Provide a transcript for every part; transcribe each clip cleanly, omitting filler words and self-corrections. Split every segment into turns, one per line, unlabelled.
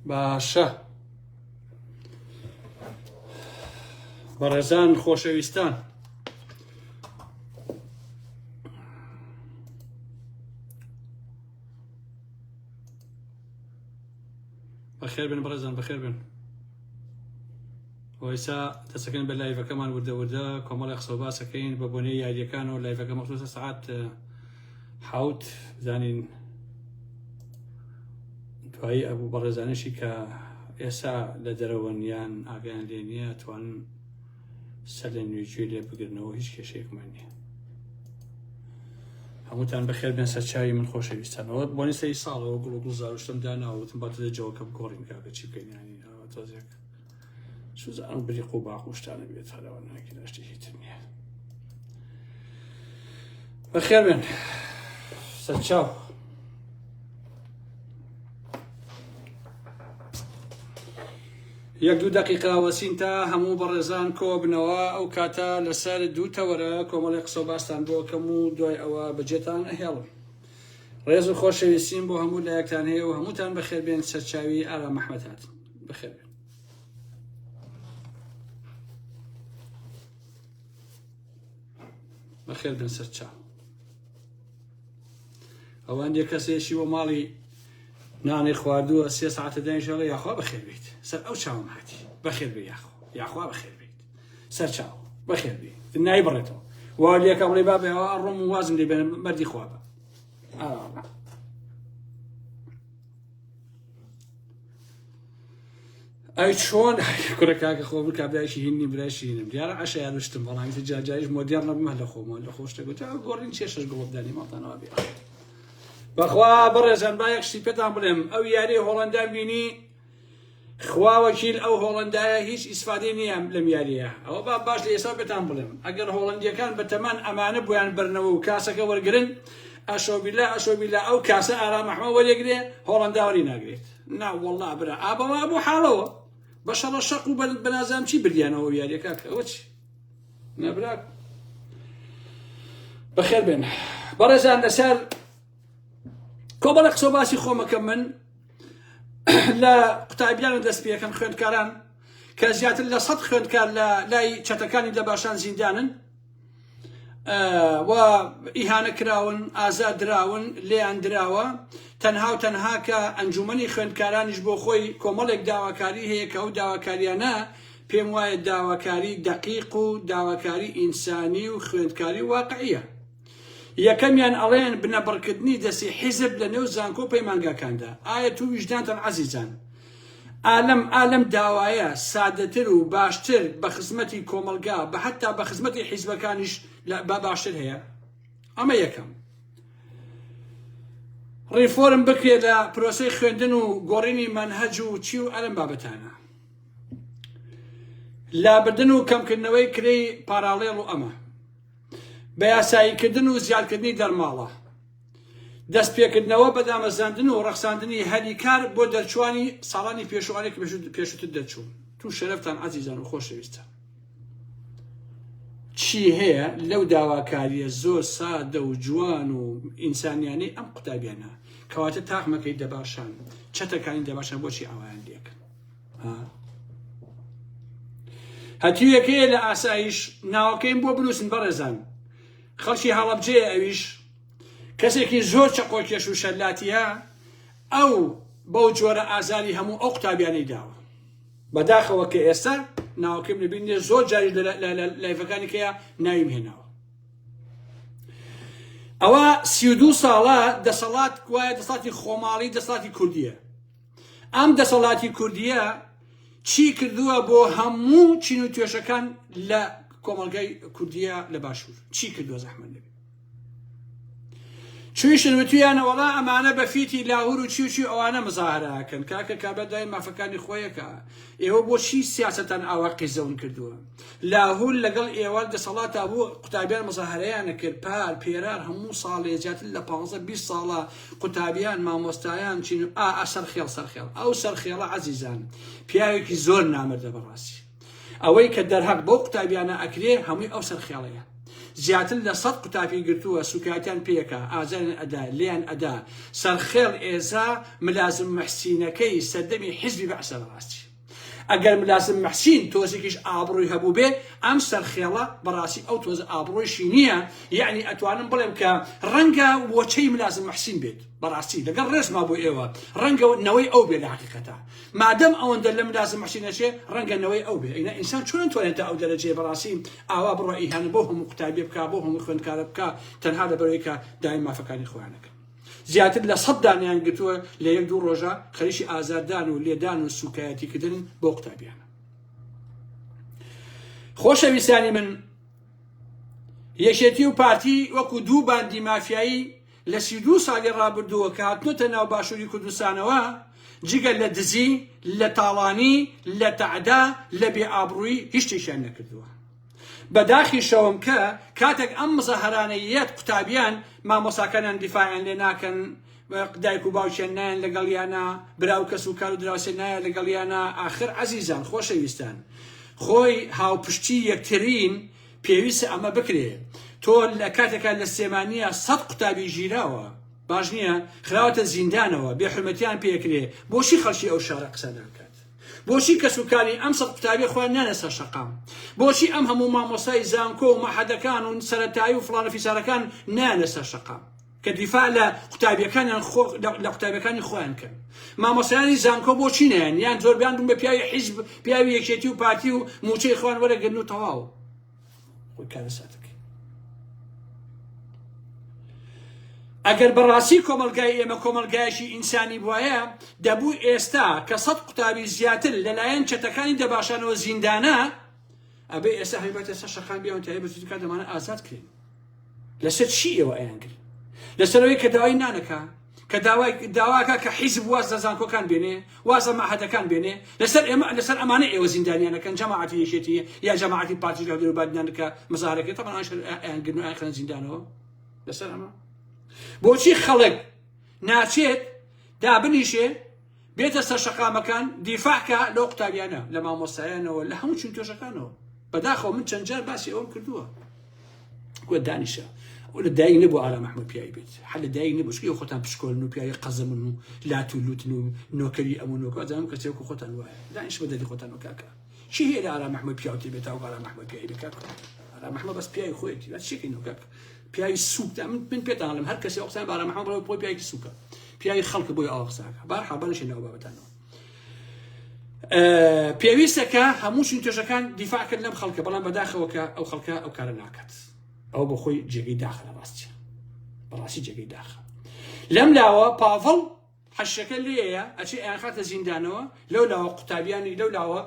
باشە بەڕێزان خۆشەویستان بەخێر بن بەڕێزان بەخێر بن ئەوەیسا دەسەکەن بە لایڤەکەمان وردە وردە کۆمەڵی قسە و باسەکەین بە بۆنەی یاریەکانەوە لایڤەکە مەخصوصە سەعات حوت زانین دوایی ئەبوو بەڕێزانشی کە ئێسا لە دەرەوەن یان ئاگیان لێ نییە توان سەر لە نوێ لێ بگرنەوە هیچ کێشەیەکمان نییە هەمووتان بەخێر بێن سەرچاوی من خۆشەویستانەوە بۆنی سەری ساڵەوە گوڵ و گوڵ زاروشتم داناوتم با تۆزێ جەوەکە بگۆڕین کاکە چی بکەین ینی تۆزێک سوزان بریق و باق و شتانە بێت هەرەوە ناکرا شتێکی تر نییە بەخێر بێن سەرچاو یەک دوو دەقیقە وەسین تا هەموو بەڕێزان کۆبنەوە ئەو کاتە لەسەر دوو تەوەرە کۆمەڵی قسە و باستان بۆ کەم و دوای ئەوە بەجێتان ئەهێڵم ڕێز و خۆشەویستیم بۆ هەموو لایەکتان هەیە و هەمووتان بەخێر بێن سەرچاوی ئارام ئەحمەد هاتن بەخێر بێن بەخێر بن سەرچاو ئەوەندێ کەسێکی بۆ ماڵی نانی خواردووە سێ ساعتە دانیشەڵە یاخوا بەخێر بیت سەر ئەو چاوم هاتی بەخێر بێ یاخۆ یاخوا بەخێر بیت سەر چاو بەخێر بێ نای بڕێتەوە وا لێکە بڵێ بابێ ئەڕۆم و وازم لێ بێنم مەردی خوا بە ئەی چۆن کوڕە کاکە خۆ من کابرایکی هینی برایشی هینم دیارە عەشە یان شتم بەڵام ئیتر جارجاریش مۆدێرن نەبم هەر لە خۆمان لە خۆ شتێک گوت گۆڕین چێ شەش گڵۆپ دانی ماڵتانەوە بێ بەخوا بەڕێزان با یەک شتی پێتان بڵێم ئەو یاری هۆڵەندا بینی خوا وەکیل ئەو هۆڵەندایە هیچ ئیسفادەی نییە لەم یاریە ئەوە با باش لە ئێستا پێتان بڵێم ئەگەر هۆڵەندیەکان بەتەمان ئەمانە بۆیان بەرنەوە و کاسەکە وەرگرن ئەشۆبیلا ئەشۆبیلا ئەو کاسە ئارام ئەحمە وەرێگرێ هۆڵەندا وەری ناگرێت نا وەڵا برا ئا بەوە بۆ حاڵەوە بە شەڕە شەق و بەنازام چی بریانەوە یاریەکە ئەوە چی نەبرا بەخێر بێن بەڕێزان لەسەر کۆمەڵە قسە باسی خۆمەکەم من لە قوتابیانە دەست پێەکەم خوێندکاران کە زیاتر لە سەد خوێندکار لە لای چەتەکانی دەباشان زیندانن و ئیهانە کراون، ئازار دراون، لێیان دراوە، تەنها و تەنها کە ئەنجومەنی خوێندکارانیش بۆ خۆی کۆمەڵێک داواکاری هەیە کە ئەو داواکاریانە پێم وایە داواکاری دەقیق و داواکاری ئینسانی و خوێندکاری و واقعیە. یەکەمیان ئەڵێن بنەبڕکردنی دەستی حیزب لە نێو زانکۆ و پەیمانگاکاندا. ئایا تو ویژدانتان عەزیزان ئالەم ئالەم داوایە سادەتر و باشتر بە خزمەتی کۆمەڵگا بە حەتا بە خزمەتی حیزبەکانیش لە بە باشتر هەیە؟ ئەمە یەکەم. ڕیفۆرم بکرێت لە پرۆسەی خوێندن و گۆڕینی مەنهەج و چی و ئەلەم بابەتانە. لابردن و کەمکردنەوەی کرێی پاراڵێڵ و ئەمە. بە یاساییکردن و زیادکردنی دەرماڵە. دەستپێکردنەوە بە دامەزراندن و ڕەخساندنی هەلی کار بۆ دەرچووانی ساڵانی پێشووانەی کە پێشووتر دەرچوون. تو شەرەفتان عەزیزان و خۆشەویستان. چی هەیە لەو داواکاریە زۆر سادە و جوان و ئینسانیانەی ئەم قوتابیانە کەواتە تاقمەکەی دەباشان چەتەکانی دەباشان بۆچی ئاوایان لێکن هەتیوێکەیە لە ئاسایش ناوەکەیم بۆ بنووسن بەڕێزان خەڵکی هەڵەبجەیە ئەویش کەسێکی زۆر چەقۆکێش و شەلاتیە ئەو بەو جۆرە ئازاری هەموو ئەو قوتابیانەی داوە بەداخەوە کە ئێستا ناوەکەم لەبیر نیە زۆر جاریش لە لایڤەکانی کەیا ناویم هێناوە ئەوە 32 ساڵە دەسەڵات وایە دەسەڵاتی خۆماڵی دەسەڵاتی کوردیە ئەم دەسەڵاتی کوردیە چی کردووە بۆ هەموو چین و توێژەکان لە کۆمەڵگای کوردیە لە باشوور چی کردووە زەحمەت نەبێ چویشن وتویانە وەڵا ئەمانە بە فیتی لاهور و چی و چی ئەوانە مزاهرە ئەکەن کاکە کابرا دوای مافەکانی خۆیەکە ئێوە بۆچی سیاسەتان ئاوا قیزەون کردووە لاهور لەگەڵ ئێوە دەسەڵاتا بوو قوتابیان مزاهرەیان کرد پار پێرار هەموو ساڵێ زیاتر لە 15 20 ساڵە قوتابیان مامۆستایان چین ئا ئا سەرخێڵ سەرخێڵ ئەو سەرخێڵە عەزیزان پیاوێکی زۆر نامەردە بەڕاستی ئەوەی کە دەرهەق بەو قوتابیانە ئەکرێ هەمووی ئەو سەرخێڵەیە. زیاتر لە سەت قوتابی گرتووە سوکایەتیان پێکا ئازاریان ئەدا لێیان ئەدا سەرخێڵ ئێزا ملازم محسینەکەی سەردەمی حیزبی بەعسە بەڕاستی ئەگەر ملازم محسین تۆزێکیش ئابڕووی هەبووبێ ئەم سەرخێڵە بەڕاستی ئەو تۆزە ئابڕوویشی نییە یەعنی ئەتوانم بڵێم کە ڕەنگە وەچەی ملازم محسین بێت بەڕاستی لەگەڵ ڕێزما بۆ ئێوە ڕەنگە نەوەی ئەو بێ لە حەقیقەتا مادەم ئەوەندە لە ملازم محسین ئەچێ ڕەنگە نەوەی ئەو بێ ئینا ئینسان چۆن ئەتوانێت تا ئەو دەرەجەیە بەڕاستی ئاوا بڕوا ئیهانە بەو هەموو قوتابیە بکا بەو هەموو خوێندکارە بکا تەنها لەبەرئەوەی کە داوای مافەکانی خۆیان ئەکەن زیاتر لە سەت دانەیان گرتووە لە یەک دوو ڕۆژە خەریکی ئازاردان و لێدان و سوکایەتیکردن بۆ قوتابیانە. خۆشەویستانی من یەکێتی و پارتی وەکو دوو باندی مافیایی لە 32 ساڵی ڕابردووە کە هاتنۆتە ناو باشووری کوردستانەوە جگە لە دزی لە تاڵانی لە تەعدا لە بێ ئابڕووی هیچ شتێکیان نەکردووە. بە داخیشەوەم کە کاتێک ئەم مزاهەرانە یەت قوتابیان مامۆساکانیان دیفاعیان لێ ناکەن دایک و باوکیان نایەن لەگەڵیانا برا و کەس و کار و دراوسێ نایە لەگەڵیانا ئاخر عەزیزان خۆشەویستان خۆی هاوپشتی یەکترین پێویستە ئەمە بکرێ تۆ لە کاتێکا لە سلێمانیە سەت قوتابی گیراوە باش نییە خراوەتە زیندانەوە بێ حرمەتیان پێکرێ بۆچی خەڵکی ئەو شارە قسە ناکات بۆچی کەسوکاری ئەم سەت قوتابیە خۆیان نانە سەر شەقام؟ بۆچی ئەم هەموو مامۆستای زانکۆ و مەعهەدەکان و سەرەتایی و فڵانە فیسارەکان نایەنە سەر شەقام کە دیفاع لە قوتابیەکانیان خۆ لە قوتابیەکانی خۆیان کەن؟ مامۆستایانی زانکۆ بۆچی نایەن؟ یان زۆربیان بوون بە پیاوی حیزب پیاوی یەکێتی و پارتی و موچەی خۆیان وەرەگرن و تەواو خۆی کارەساتەکەی ئەگەر بەڕاستی کۆمەلگای ئێمە کۆمەلگایەکی ئینسانی بواە دەبوو ئێستا کە سەد قوتابی زیاتر لەلایەن چەتەکانی دەباشانەوە زیندانە ئەبێ ئێستا هەیبەتە سەر شەقام بیان تای بەزووترین کات دەمانە ئازاد کرێن لەسەر چی ئێوە ئەیانگرن لەسەرەوەی کە داوای نانەکە کە داوای داواکە کە حیزب واز لە زانکۆکان بێنێ واز لە مەعهەدەکان بێنێ لەسەر ئێمە لەسەر ئەمانە ئێوە زیندانیانەکەن جەماعەتی یەکێتی یا جەماعەتی پارتی لە هەولێر و بادینان کە مزاهرەکەی تەبعەن ئەوانیش ئەیانگرن و ئەیانخەنە زیندانەوە لەسەر ئەمە بۆچی خەڵک ناچێت دابنیشێ بێتە سەر شەقامەکان دیفاع کا لەو قوتابیانە لە مامۆستایانەوە لە هەموو چین توێژەکانەوە بەداخەوە من چەند جار باسی ئەوەم کردووە گوت دانیشە ئەو لە دایک نەبوو ئارام ئەحمەد پیاوی بێت هەر لە دایک نەبوو چونکە خۆتان پشکۆلن و پیاوی قەزەمن و لات و لوتن و نۆکەری ئەم و نۆکە ئەزانم کەسێک وەکو خۆتان وایە دانیش بە دەردی خۆتان کاکە چی هەیە لە ئارام ئەحمەد پیاوتر بێت تاوەکو ئارام ئەحمەد پیاوی بێت کاکە ئارام ئەحمەد بەس پیاوی خۆیەتی بەس چیکەین کاکە پیاوی سوک دا من من پێتان ئەڵێم هەر کەسێ ئەو قسانە بە ئارام ئەحمەد بڵێ بۆی پیاوێکی سوکە پیاوی خەڵکە بۆی ئاوا قساکە بارحاڵ بەنشێ ناو بابەتانەوە پێویستە کە هەموو چین توێژەکان دیفاع کرد لەم خەڵکە بەڵام بەداخەوە کە ئەو خەڵکە ئەو کارە ناکات ئەو بۆ خۆی جێگەی داخە لە ڕاستیە بەڕاستی جێگەی داخە لەم لاوە پاڤڵ حەشەکە لێیە ئەچێ ئەیانخاتە زیندانەوە لەو لاوە قوتابیانی لەو لاوە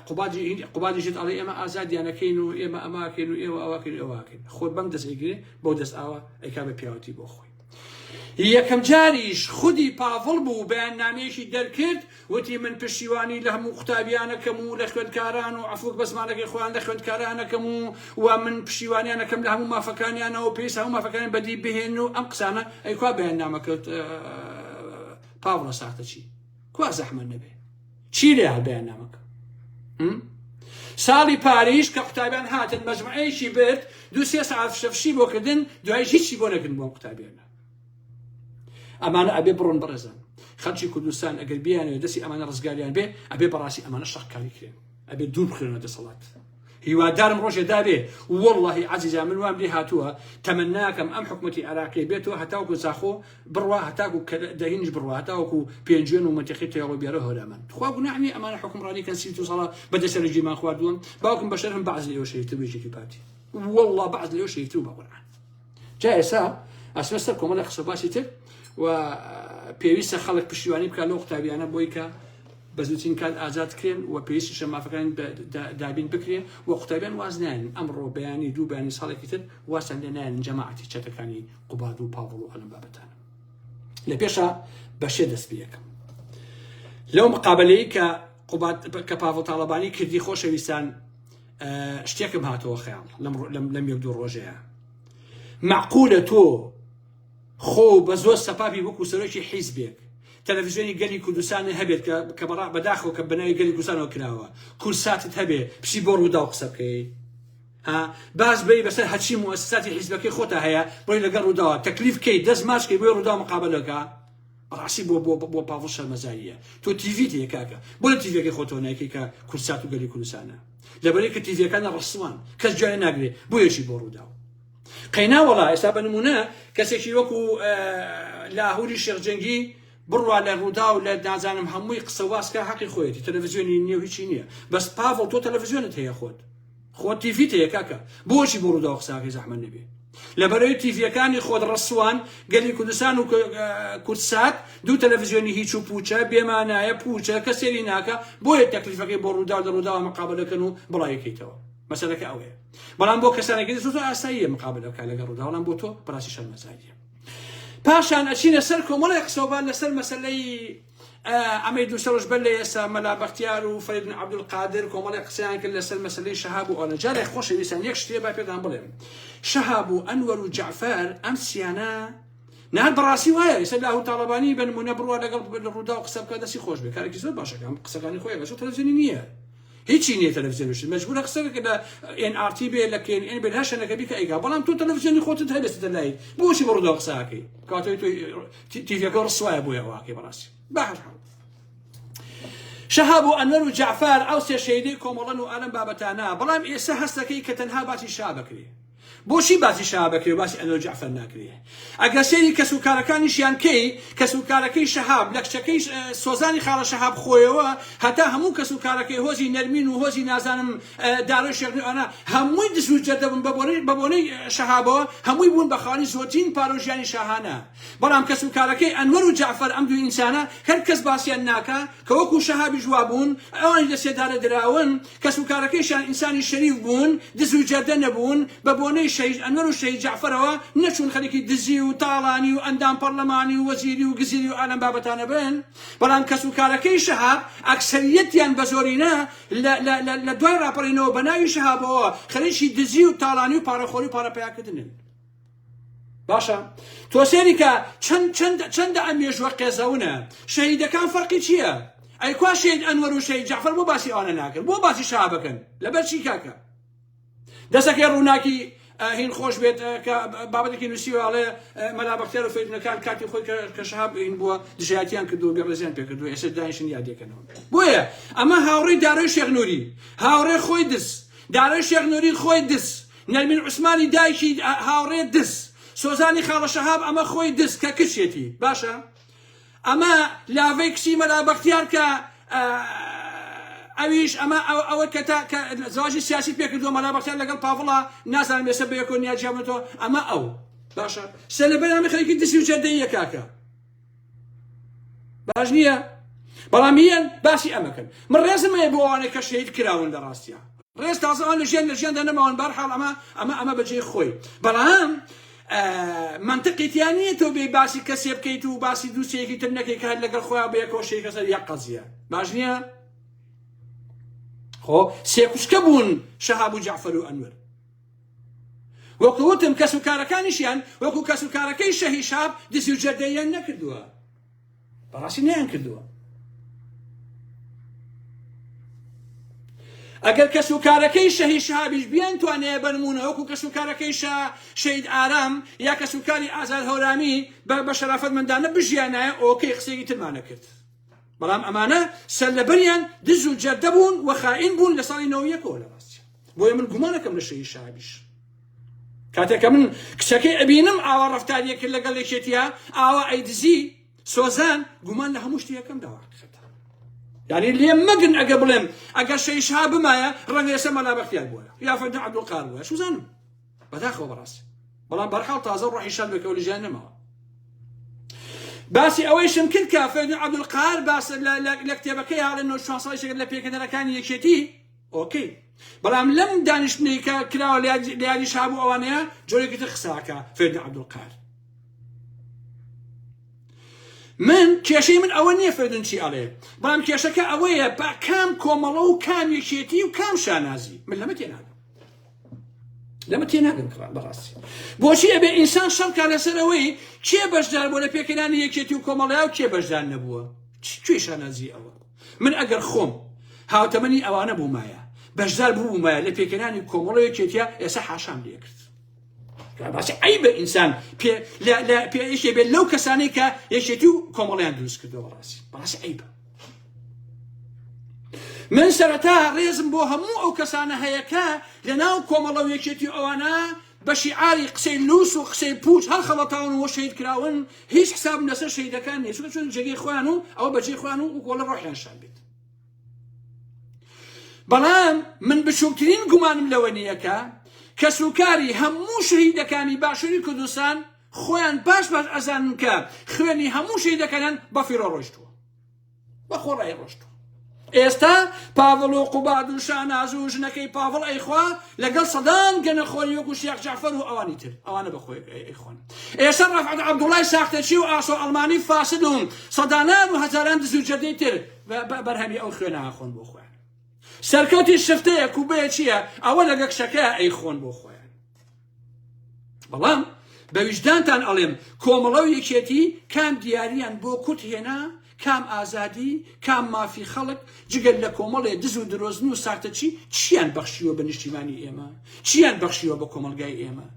قوبادی قوبادی ژێت ئەڵێ ئێمە ئازادیانەکەین و ئێمە ئەماکەین و ئێوە ئەوەکەین ئەوەکەین خۆت بەم دەست ئەیگرێ بەو دەست ئاوە ئەیکا بە پیاوەتی بۆ خۆی یەکەم جاریش خودی پاڤڵ بوو بەیاننامەیەکی دەرکرد وتی من پشتیوانی لە هەموو قوتابیانەکەم و لە خوێندکاران و عەفوک بە زمانەکەی خۆیان لە خوێندکارانەکەم و و من پشتیوانیانەکەم لە هەموو مافەکانیانەوە پێویستە هەموو مافەکانیان بەدی بهێنن و ئەم قسانە ئەی کوا بەیاننامەکەت پاڤڵە ساختەچی کوا زەحمەت نەبێ چی لێ هات بەیاننامەکە ساڵی پاریش کە قوتابیان هاتن مەجموعەیەکی برد دوو سێ سەعات فشەفشی بۆ کردن دوایش هیچی بۆ نەکردن بۆ قوتابیانە ئەمانە ئەبێ بڕۆن بەڕێزان خەڵکی کوردستان ئەگەر بیانەوێت دەستی ئەمانە ڕزگاریان بێ ئەبێ بەڕاستی ئەمانە شەقکاری کرێن ئەبێ دوور بخرێنەوە دەسەڵات هیوادارم ڕۆژێ دابێ واللهی عەزیزان من وام لێ هاتووە تەمەناکەم ئەم حکومەتی عێراقی بێتەوە هەتاوەکو زاخۆ بڕوا هەتاکو دەهینش بڕوا هەتاوەکو پێنجوێن و مەنتیقی تێڵۆ بیارە هەورامان خوا گوناح نییە ئەمانە حکومڕانی کەن 32 ساڵە بە دەستە لە گیرمان خواردووە باوکم بەشەرم بەعز لێوە شەریفتر بوو یەکێتی پارتی والله بەعز لێوە شەریفتر بوو بە قورعان جا ئێستا ئەچمە سەر کۆمەڵی قسە باسی تر و پێویستە خەڵک پشتیوانی بکات لەو قوتابیانە بۆی کە بە زووترین کات ئازاد کرێن و پێویستیشە مافەکان دابین بکرێ و قوتابیان واز نایەن ئەمڕۆ بەیانی دوو بەیانی ساڵێکی تر وازیان لێ نایەن جەماعەتی چەتەکانی قوباد و پاڤڵ و ئەلم بابەتانە لە پێشە بەشێ دەست پێ لەو مقابلەی کە قوباد کە پاڤڵ تاڵەبانی کردی خۆشەویستان شتێکم هاتەوە خەیاڵ لەم یەک دوو ڕۆژەیە معقولە تۆ خۆ بە زۆر سەپابی وەکو سەرۆکی حیزبێک تەلەڤزیۆنی گەلی کوردستان هەبێت کە کە بەڕا بەداخەوە کە بەناوی گەلی کوردستانەوە کراوە کورساتت هەبێ بچی بۆ ڕووداو قسە بکەی. ها باز بی بەسەر هەرچی موئەسەساتی حیزبەکەی خۆتا هەیە بۆی لەگەڵ ڕووداوە تەکلیف کەی دەست ماچ کەی بۆی ڕووداو مقابەلەکە بەڕاستی بۆ بۆ بۆ پاڤڵ شەرمەزاریە تۆ تیڤیت هەیە کاکە بۆ لە تیڤەکەی خۆتەوە نایکەی کە کوردسات و گەلی کوردستانە لەبەرەی کە تیڤەکان ڕسوان کەس گوێیان ناگرێ بۆیەشی بۆ ڕووداو قەینا وەڵا ئێستا بە نمونە کەسێکی وەکو لاهوری شێخ جەنگی بڕوا لە ڕووداو لە نازانم هەمووی قسە واسکە حەقی خۆیەتی تەلەڤزیۆنی نییە و هیچی نییە بەس پاڤڵ تۆ تەلەڤزیۆنت هەیە خۆت خۆت تیڤیت هەیە کاکە بۆچی بۆ ڕووداو قساکەی زەحمەت نەبێ لەبەرەوەی تیڤیەکانی خۆت ڕسوان گەلی کوردستان و کوردسات دوو تەلەڤزیۆنی هیچ و پوچە بێمانایە پوچە کە سێری ناکە بۆیە تەکلیفەکەی بۆ ڕووداو لە ڕووداوە مقابلەکەن و بڵاویکەیتەوە مەسەلەکە ئەوەیە بەڵام بۆ کەسانێکی زۆر زۆر ئاساییە مقابلە بکات لەگەڵ ڕووداو بەڵام بۆ تۆ بەڕاستی شەرمەزاریە پاشان ئەچینە سەر کۆمەڵی قسەوبان لەسەر مەسەلەی ئەمەی دوو ڕۆژ بەر لە ئێستا مەلا بەختیار و فەریدون عەبدولقادر کۆمەڵی قسەیان کرد لەسەر مەسەلەی شەهاب و ئەوانە جارێک خۆشەویستان یەک شتێ با پێتان بڵێم شەهاب و ئەنوەر و جەعفەر ئەم سیانە نار بەڕاستی وایە ئێستا لاهور تاڵەبانی بە نمونە بڕوا لەگەڵ ڕووداو قسە بکە دەستی خۆش بێ کارێکی زۆر باشەکە قسەکانی خۆی بەس تەلەڤزیۆنی نییە هیچی نییە تەلەڤزیۆنش مەجبورە قسە بکە لە ئێن ئار تی بێ لە کێن ئێن بێ هەر شوێنەکە بیکە ئەیکا بەڵام تۆ تەلەڤزیۆنی خۆتت هەبێ سەتەلایت بۆچی بە ڕووداو قسە ئەکەی کاتێ تۆ تیڤەکە ڕسوایە بۆیە ئەوە ئەکەی بەڕاستی بە هەر حاڵ شەهاب و ئەنوەر و جەعفەر ئەو سێ شەهیدەی کۆمەڵەن و ئالەم بابەتانە بەڵام ئێستا هەستەکەی کە تەنها باسی شا بکرێ بۆچی باسی شا بکرێ و باسی ئەنوەر جەعفەر ناکرێ؟ ئەگەر سەیری کەس و کارەکانیشیان کەی کەس و کارەکەی شەهاب لە کچەکەی سۆزانی خاڵە شەهاب خۆیەوە هەتا هەموو کەس و کارەکەی هۆزی نەرمین و هۆزی نازانم دارۆی شێخ نوێ ئەوانە هەمووی دز و جەردە بوون بە بۆنەی شەهابەوە هەمووی بوون بە خاوەنی زۆرترین پارە و ژیانی شاهانە بەڵام کەس و کارەکەی ئەنوەر و جەعفەر ئەم دوو ئینسانە هەر کەس باسیان ناکا کە وەکو شەهابیش وابوون ئەوانیش لە سێدارە دراون کەسوکارەکەیشیان ئینسانی شەریف بوون، دز و جەردە نەبوون، بە بۆنەی شەهید ئەنوەر و شەهید جەعفەرەوە نەچوون خەریکی دزی و تاڵانی و ئەندام پەڕلەمانی و وەزیری و گزیری و ئالەم بابەتانە بن، بەڵام کەسوکارەکەی شەهاب ئەکسەریەتیان بە زۆرینە لە لە لە لە دوای ڕاپەڕینەوە بە ناوی شەهابەوە خەریکی دزی و تاڵانی و پارەخۆری و پارە پەیاکردنن. باشە تۆ سێری کە چەند چەند چەندە ئەم مێژووە قێزەونە شەهیدەکان فەرقی چییە؟ ئەی کوا شەهید ئەنوەر و شەهید جەعفەر بۆ باسی ئەوانە ناکەن بۆ باسی شەهابەکەن لەبەر چی کاکە دەسەکەی ڕووناکی هین خۆش بێت کە بابەتێکی نووسیوە ئەڵێ مەلا بەختیار و فەیدونەکان کاتی خۆی کە شەهاب هین بووە دژایەتیان کردووە بێڕێزیان پێکردووە ئێستا دانیشن یادێکەنەوە بۆیە ئەمە هاوڕێی دارۆی شێخ نوری هاوڕێ خۆی دز دارۆی شێخ نوری خۆی دز نەرمین عوسمانی دایکی هاوڕێ دز سۆزانی خاڵە شەهاب ئەمە خۆی دز کە کچێتی باشە ئەمە لاڤەی کچی مەلا بەختیار کە ئەویش ئەمە ئەوە کە تا کە زواجی سیاسی پێکردووە مەلا بەختیار لەگەڵ پاڤڵا نازانم ئێستا بەیەکۆ نیە جیابنەوە ئەمە ئەو باشە سێ لەبەر ئەمە خەریکی دزی و جەردەییە کاکە باش نییە بەڵام هیان باسی ئەمەکەن من ڕێزم هەیە بۆ ئەوانەی کە شەهید کراون لە ڕاستیا ڕێز تازە ئەوان لە ژیان لە ژیاندا نەماون بەرحاڵ ئەمە ئەمە ئەمە بەجێی خۆی بەڵام منطقی تیا نییە تۆ بێ باسی کەسێ بکەیت و باسی دووسێکی تر نەکەی کە هەر لەگەڵ خۆیان بەیەکەوە شەریکە سەر یەک قەزیە باش نییە خۆ سێکوچکە بوون شەهاب و جەعفەر و ئەنوەر وەکو وتم کەس و کارەکانیشیان وەکو کەس و کارەکەی شەهی شاب دزی و جەردەیان نەکردووە بەڕاستی نیان کردووە ئەگەر کەس و کارەکەی شەهی شهابیش بیان توانەیە بەنمونە وەکو کەس و کارەکەی شا شەید ئارام یا کەس و کاری ئازار هەورامی بە بە شەرافەت مندانە بژیانایە ئۆکەی قسەیەکی ترمانە کرد بەڵام ئەمانە سەرلەبەریان دز و جەردە بوون و خائین بوون لە ساڵی 91ەوە لە ڕاستی بۆیە من گومانەکەم لە شەهید شەهابیش کاتێک کە من کچەکەی ئەبینم ئاوا ڕەفتاریە کرد لەگەڵ یەکێتیە ئاوا ئەیدزی سۆزان گومان لە هەموو شتێکەم داوا حقیقەتە یعنی لێم مەگن ئەگە بڵێم ئەگەر شەهید شەهاب بمایە ڕەنگە ئێستا مەلا بەختیار بووە یا فەردە عەبدولقادر بووە شوزانم بەداخەوە بەڕاستی بەڵام بەرحاڵ تازە ڕۆحی شاد بێکەوە لە ژیان نەماوە باسی ئەوەیشم کرد کە فەردە عەبدولقادر باس لە کتێبەکەی هاڵێ 94 ساڵی لە پێکهێنەرەکانی یەکێتی ئۆکەی بەڵام لەم دانیشتنەی کە کراوە لە یادی شاب و ئەوانەیە جۆرێکی تر قساکە فێردە عەبدولقار من کێشەی من ئەوە نییە فێردن چی ئەڵێ بەڵام کێشەکە ئەوەیە با کام کۆمەڵە و کام یەکێتی و کام شانازی من لەمە تێناگەم لەمە تێناگەم کڕان بەڕاستی بۆچی ئەبێ ئینسان شەڕکا لەسەر ئەوەی کێ بەشدار بووە لە پێکهێنانی یەکێتی و کۆمەڵەیا و کێ بەشدار نەبووە کوێ شانازی ئەوە من ئەگەر خۆم هاوتەمەنی ئەوانە بوومایە. بەشدار بوومایە لە پێکهێنانی کۆمەڵە یەکێتیە ئێستا حاشام لێکرد. باسی عیبە ئینسان پێ لە پێ یەکێ بێت لەو کەسانەی کە یەکێتی و کۆمەڵیان دروست کردەوە ڕاستی بەڕاستی عیبە. من سەرەتا ڕێزم بۆ هەموو ئەو کەسانە هەیە کە لەناو کۆمەڵە و یەکێتی ئەوانە بە شیعاری قسەی لوس و قسەی پوچ هەڵخەڵەتاون و شەهید کراون، هیچ حسابم لەسەر شەهیدەکان نییە، چونکە چون جێگەی خۆیان و ئەوە بەجێی خۆیان و وەڵە ڕۆحیان شاد بێت. بەڵام من بچووکترین گومانم لەوە نییە کە کەسوکاری هەموو شەهیدەکانی باشووری کوردستان خۆیان باش باش ئەزانن کە خوێنی هەموو شەهیدەکانیان بەفیڕۆ ڕۆیشتووە. بە خۆڕایی ڕۆشتووە. ئێستا پاڤڵ و قوباد و شاناز و ژنەکەی پاڤڵ ئەیخوا لەگەڵ سەدان گەنەخۆری وەکو شێخ جەعفەر و ئەوانی تر ئەوانە بە خۆی ئەیخۆن. ئێستا ڕەفعەت عەبدوڵای ساختەچی و ئاسۆ ئەڵمانی فاسد و سەدانان و هەزاران دز و جەردەی تر بەرهەمی ئەو خوێنە ئەخۆن بۆ خۆیان. سەرکەوتی شفتەیە کوبەیە چییە ئەوە لەگە کچەکە ئەیخۆن بۆ خۆیان. بەڵام بە ویژدانتان ئەڵێم کۆمەڵە و یەکێتی کام دیاریان بۆ کورد هێنا، کام ئازادی، کام مافی خەڵک، جگەل لە کۆمەڵێ دز و درۆزن و ساختەچی چیان بەخشیوە بە نیشتیمانی ئێمە؟ چیان بەخشیوە بە کۆمەڵگای ئێمە؟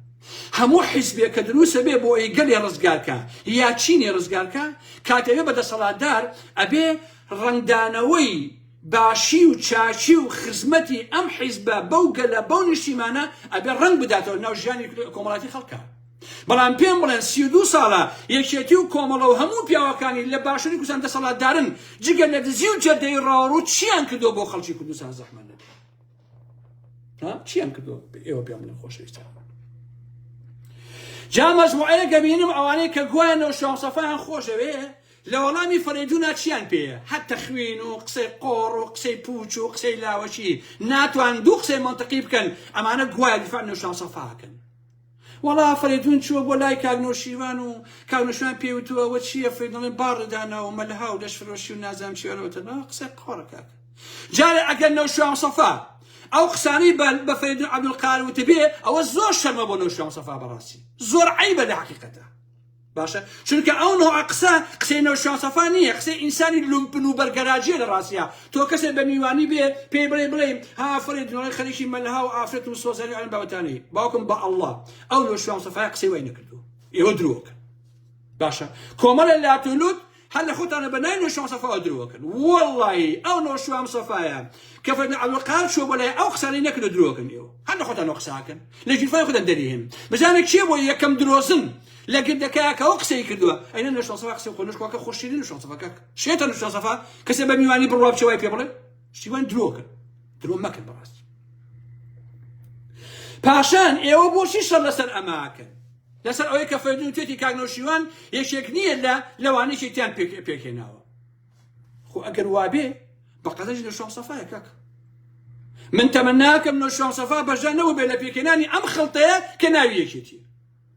هەموو حیزبێک کە دروستە بێ بۆ ئەوەی گەلێ ڕزگارکا یا چینێ ڕزگارکا، کاتێ بێ بە دەسەڵاتدار ئەبێ ڕەنگدانەوەی باشی و چاکی و خزمەتی ئەم حیزبە بەو گەلە بەو نیشتیمانە ئەبێ ڕەنگ بداتەوە ناو ژیانی کۆمەڵاتی خەڵکە. بەڵام پێم بڵێن 32 ساڵە یەکێتی و کۆمەڵە و هەموو پیاوەکانی لە باشوری کوردستان دەسەڵاتدارن جگە لە دزی و جەردەی ڕاوەڕوو چیان کردووە بۆ خەڵکی کوردستان زەحمەت نەبێ چیان کردووە ئێوە پێم بڵێن خۆشەویستان جا مەجموعەیەک ئەبینم ئەوانەی کە گوایە نەوشیروان مستەفایان خۆشەوێ لە وەڵامی فەرەیدونا چیان پێیە؟ هەر تەخوین و قسەی قۆڕ و قسەی پوچ و قسەی لاوەکی ناتوان دوو قسەی مەنتقی بکەن ئەمانە گوایە دیفاع نەوشیروان مستەفا ئەکەن. وەڵا فەرەیدون چووە بۆ لای کاک نەوشیروان و کاک نەوشیروان پێی وتووە ئەوە چییە فەرەیدون ئەڵێ باڕ داناوە و مەلها و لەشفرۆشی و نازانم چی ئەوە تەنها قسەی قۆڕە کاکە. جارێ ئەگەر نەوشیروان مستەفا ئەو قسانەی بە فەرەیدون عەبدولقادر وتبێ ئەوە زۆر شەرمە بۆ نەوشیروان مستەفا بەڕاستی زۆر عەیبە لە حەقیقەتا. باشە چونکە ئەو نوعە قسە قسەی نەوشیروان سەفا نییە قسەی ئینسانی لومپن و بەرگەراجیە لە ڕاستیا تۆ کەسێ بە میوانی بێ پێی بڵێ بڵێ ها فەرێ دنۆی خەریکی مەلها و ئافرەت و سۆزەری ئەم بابەتانەی باوکم بە ئەڵڵا ئەو نەوشیروان سەفا قسەی وای نەکردووە ئێوە درۆکەن باشە کۆمەڵە لاتولوت هەر لە خۆتانە بە ناوی نەوشیروان مستەفاوە درۆکەن وەڵڵاهی ئەو نەوشیروان مستەفایە کە فەرمی عەبدولقادر چووە بۆ لای ئەو قسانەی نەکردو درۆکەن ئێوە هەر لە خۆتانەوە قساکەن لە گیرفانی خۆتان دەریهێن بزانە کێ بۆ یەکەم درۆزن لە گردەکەیا کە ئەو قسەی کردووە ئەینە نەوشیروان مستەفا قسەی خۆ نەشکۆکە خۆشیرین نەوشیروان مستەفا کاک شێتە نەوشیروان مستەفا کەسێ بە میوانی بڕوا بچێ وای پێ بڵێ شتیوان درۆکەن درۆ مەکەن بەڕاستی پاشان ئێوە بۆچی شەڕ لەسەر ئەماکەن لەسەر ئەوەی کە فەریدون وتێتی کاک نەوشیروان یەکێک نییە لە لەوانەی یەکێتیان پێکهێناوە خۆ ئەگەر وابێ بە قەزەنج نەوشیروان مستەفایە کاک من تەمەناکەم نەوشیروان مستەفا بەشدار نەبوو بێ لە پێکهێنانی ئەم خڵتەیە کە ناوی یەکێتی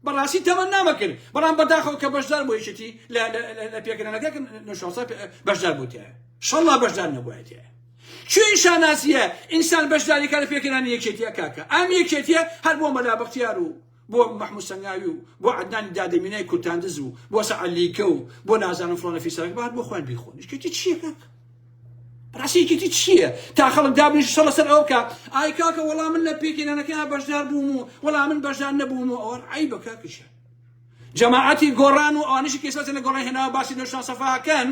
بەڕاستی تەمەنامە کرد بەڵام بەداخەوە کە بەشدار بۆ یەکێتی لە پێکهێنانەکە نەوشیروان مستەفا بەشدار بوو تایە شەڵا بەشدار نەبووایە تایە کوێی شانازیە ئینسان بەشداری کە لە پێکهێنانی یەکێتیە کاکە ئەم یەکێتیە هەر بۆ مەلا بەختیار و بۆ مەحمود سەنگاوی و بۆ عەدنانی دادەمینای کورتاندز و بۆ سەعەلیکە و بۆ نازانم فڵانە فیسەرەک بات بۆ خۆیان بیخۆن یەکێتی چییە کاکە بەڕاستی یەکێتی چییە تا خەڵک دابنیش شەڕ لەسەر ئەوە بکە ئای کاکە وەڵا من لە پێکهێنانەکەیان بەشدار بووم و وەڵا من بەشدار نەبووم و ئەوە عەیبە کاکە جەماعەتی گۆڕان و ئەوانەشی کە ئێستا لە گۆڕان هێناوە باسی نەوشیروان سەفا ئەکەن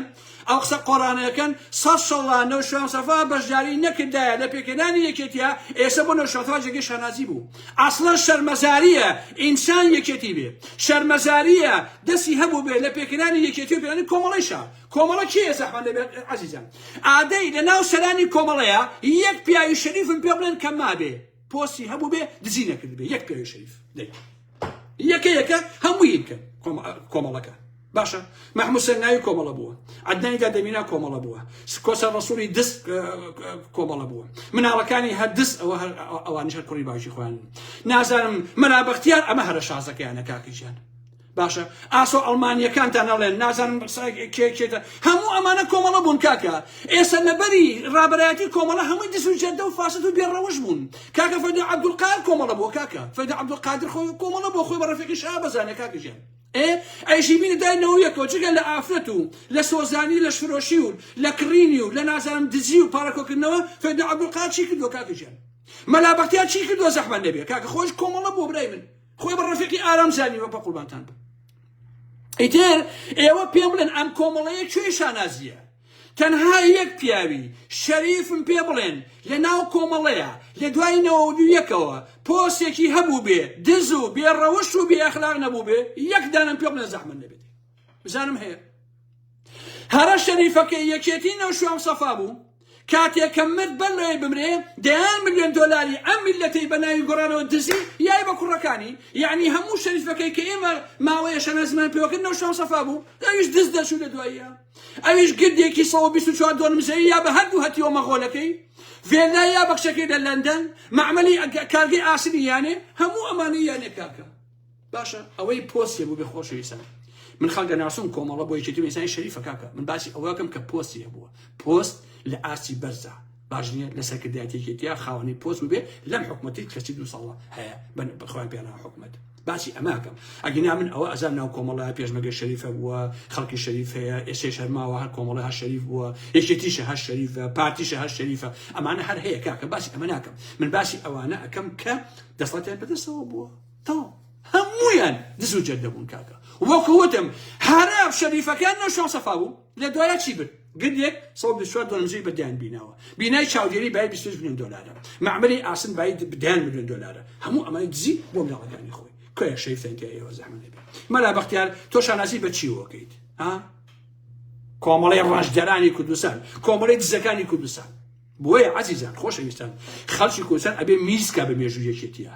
ئەو قسە قۆڕانەکەن سەد ساڵە نەوشیروان سەفا بەشداری نەکردایە لە پێکهێنانی یەکێتیە ئێستا بۆ نەوشیروان سەفا جێگەی شانازی بوو ئەسڵەن شەرمەزاریە ئینسان یەکێتی بێ شەرمەزاریە دەستی هەبوو بێ لە پێکهێنانی یەکێتی و پێکهێنانی کۆمەڵەیشا کۆمەڵە کێیە زەحمەت نەبێت عەزیزان ئادەی لە ناو سەرانی کۆمەڵەیە یەک پیاوی شەریفم پێ بڵێن کە مابێ پۆستی هەبوو بێ دزی نەکردبێ یەک پیاوی شەریف دەی یەکە یەکە هەمووی بکەن کۆمەڵەکە باشە محمود سەرناوی کۆمەڵە بووە عدنانی دادەمینا کۆمەڵە بووە کۆسە ڕسوڵی دست کۆمەڵە بووە مناڵەکانی هەر دست ئەوە ئەوانیش هەر کوڕی باوکی خۆیان نازانم مەلا بەختیار ئەمە هەرە شازەکەیانە کاکیشیان باشە ئاسۆ ئەڵمانیەکانتان ئەڵێن نازانم کێ کێتە هەموو ئەمانە کۆمەڵە بوون کاکە ئێستا لەبەری ڕابەرایەتی کۆمەڵە هەمووی دز و جەردە و فاسد و بێڕەوش بوون کاکە فەیدە عەبدولقادر کۆمەڵە بووە کاکە فەیدە عەبدولقادر خۆی کۆمەڵە بۆ خۆی بە ڕەفیقی شا بەزانێ کاکە گیان. ئێ ئەیشی بینە دای نەوەیەکەوە جگە لە ئافرەت و لە سۆزانی لە شفرۆشی و لە کڕینی و لە نازانم دزی و پارەکۆکردنەوە فێدە عەبدولقادر چی کردووە کاکە گیان؟ مەلا بەختیار چی کردووە زەحمەت نەبێ کاکە خۆش کۆمەڵە بووە برای من خۆی بە ڕەفیقی ئارام زانیوە بە قوربانتان بم. ئیتر ئێوە پێم بڵێن ئەم کۆمەڵەیە کوێی شانازییە؟ تەنها یەک پیاوی شەریفم پێ بڵێن لە ناو کۆمەڵەیە لە دوای 92 یەکەوە پۆستێکی هەبووبێ دز و بێ ڕەوشت و بێ ئەخلاق نەبووبێ یەک دانەم پێ بڵێن زەحمەت نەبێت بزانم هەیە هەرە شەریفەکەی یەکێتی نەوشوام سەفا بوو کاتێک کە مرد بەر لەوەی بمرێ دەیان ملیۆن دۆلاری ئەم میللەتەی بە ناوی گۆڕانەوە دزی یای بە کوڕەکانی یەعنی هەموو شەریفەکەی کە ئێمە ماوەیە شەنازمان پێوە کرد نەوشوان سەفا بوو ئەویش دز دەرچوو لە دواییە ئەویش گردێکی 124 دۆنم زەوی یا بە هەردوو هەتیوە مەغۆلەکەی ڤێلا یا بە کچەکەی لە لەندەن مەعمەلی کارگەی ئاسنی یانێ هەموو ئەمانەی یانێ کاکە باشە ئەوەی پۆستی بوو بێ خۆشەویستان من خەڵک دەناسم کۆمەڵە بۆ یەکێتی ئینسانی شەریفە کاکە من باسی ئەوەکەم کە پۆستی هەبووە پۆست لە ئاستی بەرزە باش نییە لە سەرکردایەتێکێتیا خاوەنی پۆست ببێ لەم حکومەتی کەسی دو ساڵە هەیە بەخوای پێنا حکومەت باسی ئەماکەم ئەگینا من ئەوە ئەزان ناو کۆمەڵە پێشمەگە شەریفە بووە خەڵکی شەریف هەیە ئێسێ شەرماوە هەر کۆمەڵە هەر شەریف بووە یەکێتیشە هەر شەریفە پارتیشە هەر شەریفە ئەمانە هەر هەیە کاکە باسی ئەمە ناکەم من باسی ئەوانە ئەکەم کە دەسەڵاتیان بەدەستەوە بووە تەواو هەموویان دز و جەردە بوون کاکە وەکو وتم هەراب شەریفەکان نەوشیروان سەفا بوو لە دوایە چی برد گردێک 124 دۆنم زەوی بە دەیان بیناوە بینای چاودێری بای 25 میلیۆن دۆلارە مەعمەلی ئاسن بای دەیان میلیۆن دۆلارە هەموو ئەمانە دزی بۆ مناڵەکانی خۆی کۆیە شەریفتان تیا ئێوە زەحمەت نەبێ مەلا بەختیار تۆ شانازی بە چیوەکەیت ها کۆمەڵی ڕەشدەرانی کوردستان کۆمەڵی دزەکانی کوردستان بۆیە عەزیزان خۆشەویستان خەڵکی کوردستان ئەبێ میزکا بە مێژوو یەکێتیە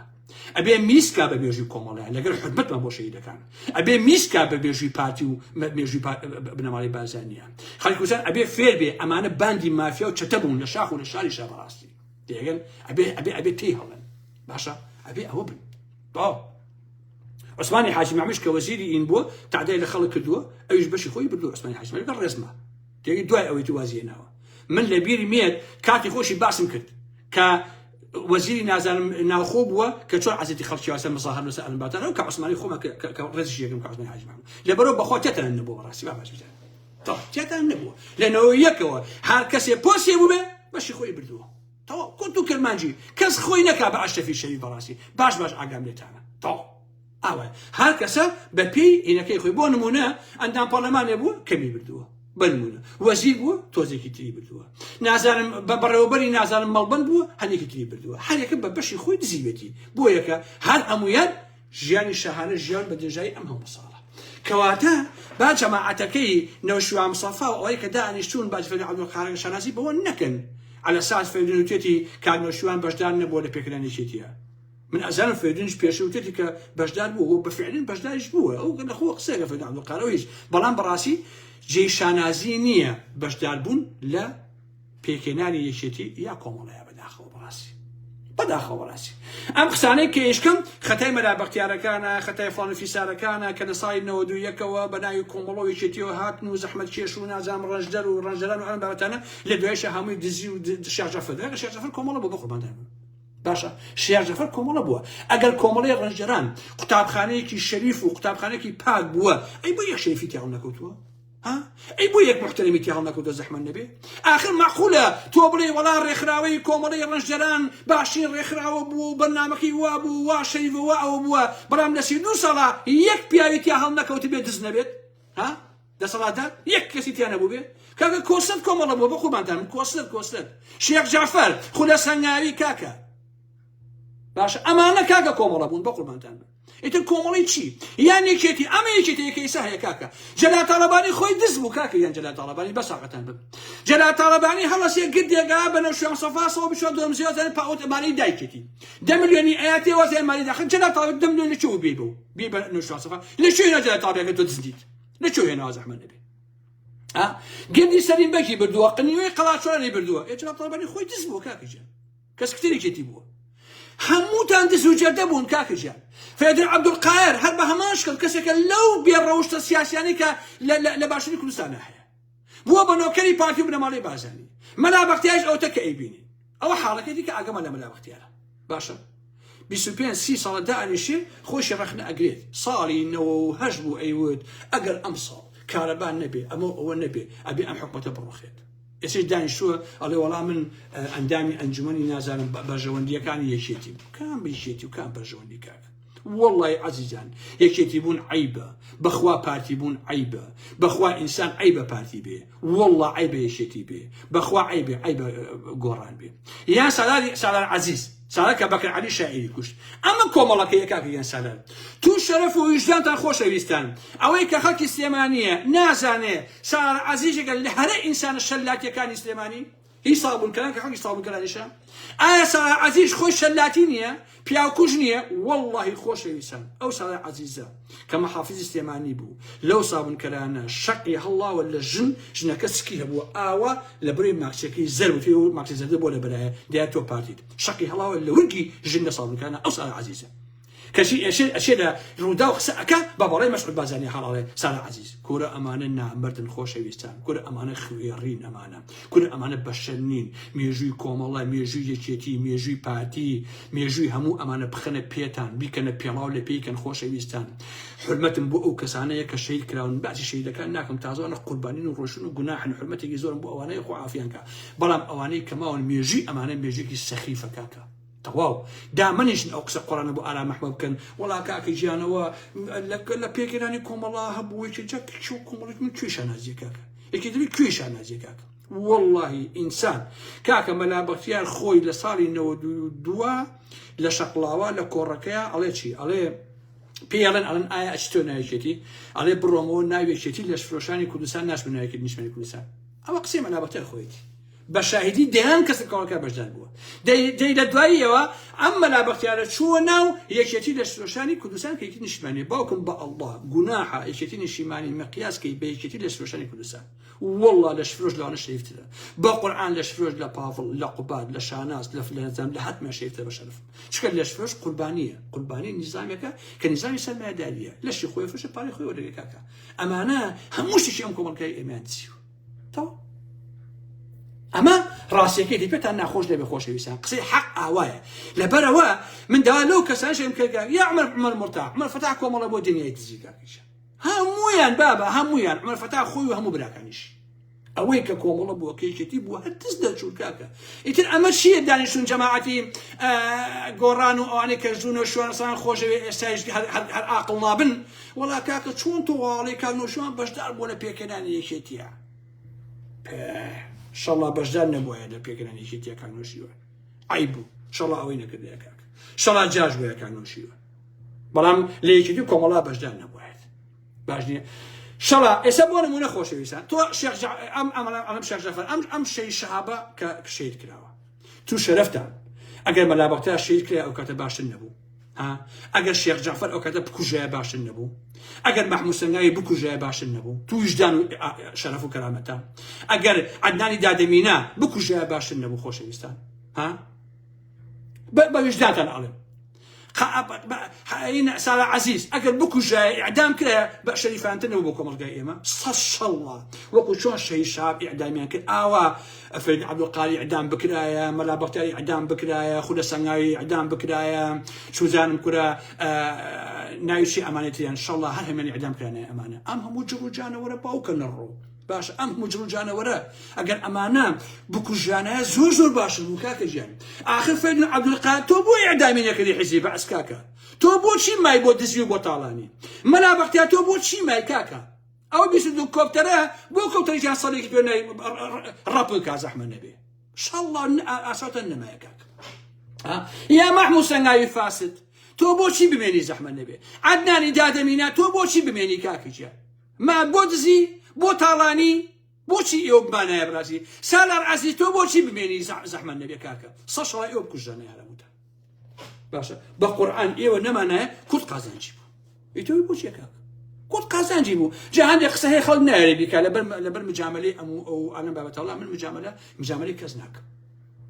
ئەبێ میزکا بە مێژووی کۆمەڵیان لەگەر حرمەتمان بۆ شەهیدەکان ئەبێ میزکا بە مێژووی پارتی و مێژووی بنەماڵەی بارزانیە خەڵکی کوردستان ئەبێ فێر بێ ئەمانە باندی مافیا و چەتە بوون لە شاخ و لە شاری شا بەڕاستی تێگەن ئەبێ ئەبێ ئەبێ تێی هەڵێن باشە ئەبێ ئەوە بن باو عوسمانی حاجی مەمش کە وەزیری ئین بووە تعدای لە خەڵک کردووە ئەویش بەشی خۆی بردووە عوسمانی حاجی مەمش ڕێزمە تێگەی دوای ئەوەی تو وازی هێناوە من لە بیرم یەت کاتی خۆشی باسم کرد کە وەزیری نازانم ناوخۆ بووە کە چۆن عزیزی خەڵکی واسە مظاهر لەسەر ئەلمباتان ئەو کە عوسمانی خۆمە کە ڕێزیش یەکەم کە عوسمانی حاجی محمود لەبەرەوە بەخوا تێتان نەبووە بەڕاستی با باش بزانن تەواو تێتان نەبووە لە نەوە یەکەوە هەر کەسێ پۆستێ بووبێ بەشی خۆی بردووە تەواو کورت و کرمانجی کەس خۆی نەکا بە ئەشرەفی شەریف بەڕاستی باش باش ئاگام لێتانە تەواو ئاوایە هەر کەسە بە پێی هینەکەی خۆی بۆ نمونە ئەندام پەرلەمانێ بووە کەمی بردووە بە نمونە وەزیر بووە تۆزێکی تری بردووە نازانم بە بەڕێوەبەری نازانم مەڵبەند بووە هەندێکی تری بردووە هەرێکە بە بەشی خۆی دزیوێتی بۆ یەکە هەر هەمویان ژیانی شاهانە ژیان بە درێژایی ئەم هەموو ساڵە کەواتە با جەماعەتەکەی نەوشیروان مستەفا و ئەوەی کە دانیشتوون باج فەریدون عەبدولقادر شانازی بەوە نەکەن عەلە ساس فەریدون وتێتی کاک نەوشیروان بەشدار نەبووە لە پێکهێنانی یەکێتیە من ئەزانم فەریدونیش پێشتر وتێتی کە بەشدار بووە و بە فعلن بەشداریش بووە ئەو لە خۆ قسەیەکە فەریدون عەبدولقادر هیچ بەڵام بەڕاستی جێی شانازی نییە بەشداربوون لە پێکهێنانی یەکێتی یا کۆمەڵەیە بەداخەوە بەڕاستی بەداخەوە بەڕاستی ئەم قسانەی کە ئیشکەم خەتای مەلا بەختیارەکانە خەتای فڵان و فیسارەکانە کە لە ساڵی 91ەوە بە ناوی کۆمەڵە و یەکێتیەوە هاتن و زەحمەت کێش و نازانم ڕەنجدەر و ڕەنجدەران و ئەم بابەتانە لە دوایشە هەمووی دزی و شێخ جەعفەر شێخ جەعفەر کۆمەڵە بۆ بە قورباندان بوو باشە شێخ جەفەر کۆمەڵە بووە ئەگەر کۆمەڵی ڕەنجدەران قوتابخانەیەکی شەریف و قوتابخانەیەکی پاک بووە ئەی بۆ یەک شەریفی تیا هەڵنەکەوتووە ها ئەی بۆ یەک محتەرەمی تیا هەڵنەکەوتووە زەحمەت نەبێ ئاخر معقولە تۆ بڵێ وەڵا ڕێکخراوەی کۆمەڵی ڕەنجدەران باشترین ڕێکخراوە بوو و بەرنامەکەی وا بوو وا شەریفە وا ئەوە بووە بەڵام لە 32 ساڵە یەک پیاوی تیا هەڵنەکەوتبێ دز نەبێت ها دەسەڵاتدار یەک کەسی تیا نەبوو بێ کاکە کۆسرەت کۆمەڵە بووە بە قوربانتان کۆسرەت کۆسرەت شێخ جعفەر خولە سەنگاوی کاکە باشە ئەمانە کاکە کۆمەڵە بوون بە قوربانتان بن ئیتر کۆمەڵی چی یان یەکێتی ئەمە یەکێتی یەکە ئیسا هەیە کاکە جەلال تاڵەبانی خۆی دز بوو کاکە یان جەلال تاڵەبانی بەس ئاقەتان بم جەلال تاڵەبانی هەڵەسێ گردێگا بە نەوشیروان سەفا سەوە بچوە دۆمزیەوە زانێ پاوت ئەمانەی دایکێتی دە ملیۆنی ئەیاتێ وازێ مالی داخل جەلال تاڵەبانی دە ملیۆن لە کوێوە بێ بەو بێ بە نەوشیروان سەفا لە کوێ هێنا جەلال تاڵەبانی تۆ دزدیت لە کوێ هێناوە زەحمەت نەبێ گردی سەرین بەکی بردووە قنیوەی قەڵاچۆرانی بردووە ئێ جەلال تاڵەبانی خۆی دز بووە کاکە گیان کە سکتێرێکێتی بووە هەمووتان دز و جەردە بوون کاکە گیان فێدر عەبدولقاهر هەر بە هەمان شکڵ کەسێکە لەو بێ ڕەوشتە سیاسیانەی کە لە باشووری کوردستانە هەیە بووە بە نۆکەری پارتی و بنەماڵەی بارزانی مەلا بەختیاریش ئەوتە کە ئەیبینین ئەوە حاڵەکەی دیکە ئاگەمان لە مەلا بەختیارە باشە. 25 سی ساڵە دائەنیشێ خۆشی ڕەخنە ئەگرێت ساڵی 98 بوو ئەیوت ئەگەر ئەمساڵ کارەبا نەبێ ئەمە ئەوە نەبێ ئەبێ ئەم حکومەتە بڕوخێت. ئێسش دانیشتووە ئەڵێ وەڵا من ئەندامی ئەنجومەنی نازانم بەرژەوەندیەکانی یەکێتی کام یەکێتی و کام بەرژەوەندی کاک وەڵی عەزیزان یەکێتی بوون عیبە بەخوا پارتی بوون عیبە بەخوا ئینسان عیبە پارتی بێ وەڵا عیبە یەکێتی بێ بەخوا عیبێ عیبە گۆڕان بێ یان سالاری سالار عەزیز سالار کە بەکر عەلی شاعیری کوشت ئەمە کۆمەڵەکەیە کاکە گیان سالار تو شەرەف و ویژدانتان خۆشەویستان ئەوەی کە خەڵکی سلێمانیە نازانێ سالار عەزیزێکە لە هەرە ئینسانە شەلاتیەکانی سلێمانی هی سابونکەران کە خەڵکی سابونکەرانیشە ئایا سالار عەزیز خۆی شەلاتی نییە پیاوکوژ نییە وەڵڵاهی خۆشەویستان ئەو سالار عەزیزە کە محافزی سلێمانی بوو لەو سابونکەرانە شەقی هەڵڵاوە لە ژن ژنەکە سکی هەبووە ئاوا لە بڕی ماکسەکەی زەر وتی و ماکسی زەردە بۆ لە بەرایە دیار تۆ پارتیت شەقی هەڵاوە لە ورگی ژن لە سابونکەرانە ئەو سالار عەزیزە کەچی ئێشێ ئەچێ لە ڕووداو قسە ئەکا بە بەڵێ مەسعود بارزانی حەڵاڵێ سارا عەزیز کورە ئەمانە نامەردن خۆشەویستان کورە ئەمانە خوێڕین ئەمانە کورە ئەمانە بەشەر نین مێژووی کۆمەڵە مێژووی یەکێتی مێژووی پارتی مێژووی هەموو ئەمانە بخەنە پێتان بیکەنە پێڵاو لە پێیکەن خۆشەویستان حرمەتم بۆ ئەو کەسانەیە کە شەهید کراون باسی شەهیدەکان ناکەم تازەوانە قوربانین و ڕۆشن و گوناحن حرمەتێکی زۆرم بۆ ئەوانەیە خۆ عافیان کا بەڵام ئەوانەی کە ماون مێژووی ئەمانە مێژوویەکی سەخیفە کاکە تەواو دامەنیشن ئەو قسە قۆڕانە بۆ ئارام ئەحمەد بکەن وەڵا کاکە گیانەوە لە پێکهێنانی کۆمەڵا هەبوو یەکێ جا چۆ کۆمەڵێک من کوێ شانازیە کاکە یەکێ دەبێ کوێ شانازیە کاکە واللهی ئینسان کاکە مەلا بەختیار خۆی لە ساڵی 92 لە شەقڵاوە لە کۆڕەکەیا ئەڵێ چی ئەڵێ پێی ئەڵێن ئەڵێن ئایا ئەچیتۆ ناوێکێتی ئەڵێ بڕۆمەوە ناوێکێتی لەشفرۆشانی کوردستان ناچمە ناوێکێتی نیشتمانی کوردستان ئەوە قسەی مەلا بەختیار خۆیەتی بە شاهیدی دەیان کەس لە کۆمەڵگا بەشدار بووە. دەی لە دواییەوە ئەم مەلا بەختیارە چووە ناو یەکێتی لەشفرۆشانی کوردستان کە یەکێتی نیشتمانیە. باوکم بە ئەڵڵا گوناحە یەکێتی نیشتیمانی مقیاس کەی بە یەکێتی لەشفرۆشانی کوردستان. وەڵڵا لەشفرۆش لەوانە شەریفترە. بە قورعان لەشفرۆش لە پاڤڵ، لە قوباد، لە شاناز، لە فلان لە هەتمان شەریفترە بە شەرەفم. چونکە لەشفرۆش قوربانیە. قوربانی نیزامێکە کە نیزامی سەرمایەداریە. لەشی خۆی فرۆشە پارەی خۆی وەردەگرێ کاکە. ئەمانە هەموو شتێکی ئەم کۆمەڵگای ئێمەیان دزیوە. تەواو ئەمە ڕاستیەکەی دی پێتان ناخۆش دەبێ خۆشەویستان قسەی حەق ئاوایە لەبەرەوە من داوا لەو کەسانشم کە یا عمر عمر مرتاح عمر فتاح کۆمەڵە بۆ دنیای دزی کاکیشە هەمویان بابە هەمویان عمر فتاح خۆی و هەموو براکانیش ئەوەی کە کۆمەڵە بووە کەیکێتی بووە هەر دز دەرچوون کاکە ئیتر ئەمە چییە دانیشتون جەماعەتی گۆڕان و ئەوانەی کە ژوون و شوێنسان خۆشەوێ ئێستایش هەر ئاقڵ نابن وەڵا کاکە چۆن تۆ واڵی کاک نەوشیروان بەشدار بووە لە پێکهێنانی یەکێتیە شەڵا بەشدار نەبووە لە پێکهێنانی یەکێتیە کاک نەوشیروان عیب بوو شەڵا ئەوەی نەکردایە کاک شەڵا جاش بووە کاک نەوشیروان بەڵام لە یەکێتی و کۆمەڵا بەشدار نەبووایەت باش نییە شەڵا ئێستا بۆ نمونە خۆشەویستان تۆ شێخ ئەم ئەم ئەم شێخ جەفەر ئەم ئەم شەی شەهابە کە شەهید کراوە تو شەرەفتان ئەگەر مەلا بەختیار شەهید کرا ئەو کاتە باشتر نەبوو ها ئەگەر شێخ جەعفەر ئەو کاتە بکوژایە باشتر نەبوو ئەگەر مەحموود سەنگاوی بکوژایە باشتر نەبوو تو ویژدان و شەرەف و کەرامەتان ئەگەر عەدنانی دادەمینا بکوژایە باشتر نەبوو خۆشەویستان ها بە ویژدانتان ئەڵێم سارا عەزیز ئەگەر بکوژایە ئیعدام کرایە بە شەریفانتر نەبوو بۆ کۆمەڵگای ئێمە سەشەڵڵا وەکو چۆن شەهید شەهاب ئیعدامیان کرد ئاوا فەرید عەبدولقادر ئیعدام بکرایە مەلا بەختیار ئیعدام بکرایە خولە سەنگاوی ئیعدام بکرایە چوزانم کورە ناوی چی ئەمانەی تریان شەڵڵا هەر هەمیان ئیعدام کرانە ئەمانە ئەم هەموو جڕ و جانەوەرە باوکە نەڕۆ باش ئەم هەموو جڕ و جانەوەرە ئەگەر ئەمانە بکوژرانایە زۆر زۆر باشتر بوو کاکە گیان ئاخر فەیدون عەبدولقادر تۆ بۆ ئیعدامی نەکردی حیزبی بەعس کاکە تۆ بۆچی مای بۆ دزی و بۆ تاڵانی مەلا بەختیار تۆ بۆچی مای کاکە ئەو 22 کۆپتەرە بۆ کۆپتەرێکیان سەڵێکی پێ نای ڕەپ کا زەحمە نەبێ شەڵڵا ئاساتان نەمایە کاکە یا مەحموود سەنگاوی فاسد تۆ بۆچی بمێنی زەحمە نەبێ عەدنانی دادەمینا تۆ بۆچی بمێنی کاکە گیان ما بۆ دزی بۆ تاڵانی بۆچی ئێوە بمانایە بڕاستی سالار عەزیز تۆ بۆچی بمێنی زەحمەت نەبێ کاکە سە شەڵای ئێوە بکوژرانە یارەموتان باشە بە قورئان ئێوە نەمانایە کورد قازانجی بوو ئیتۆ بۆچیە کاکە کورد قازانجی بوو جا هەندێک قسە هەیە خەڵک نایەوێ بیکا لەبەر لەبەر مجاملەی ئەم و ئەو ئەلەم بابەتەڵا من مجاملە مجاملەی کەس ناکەم.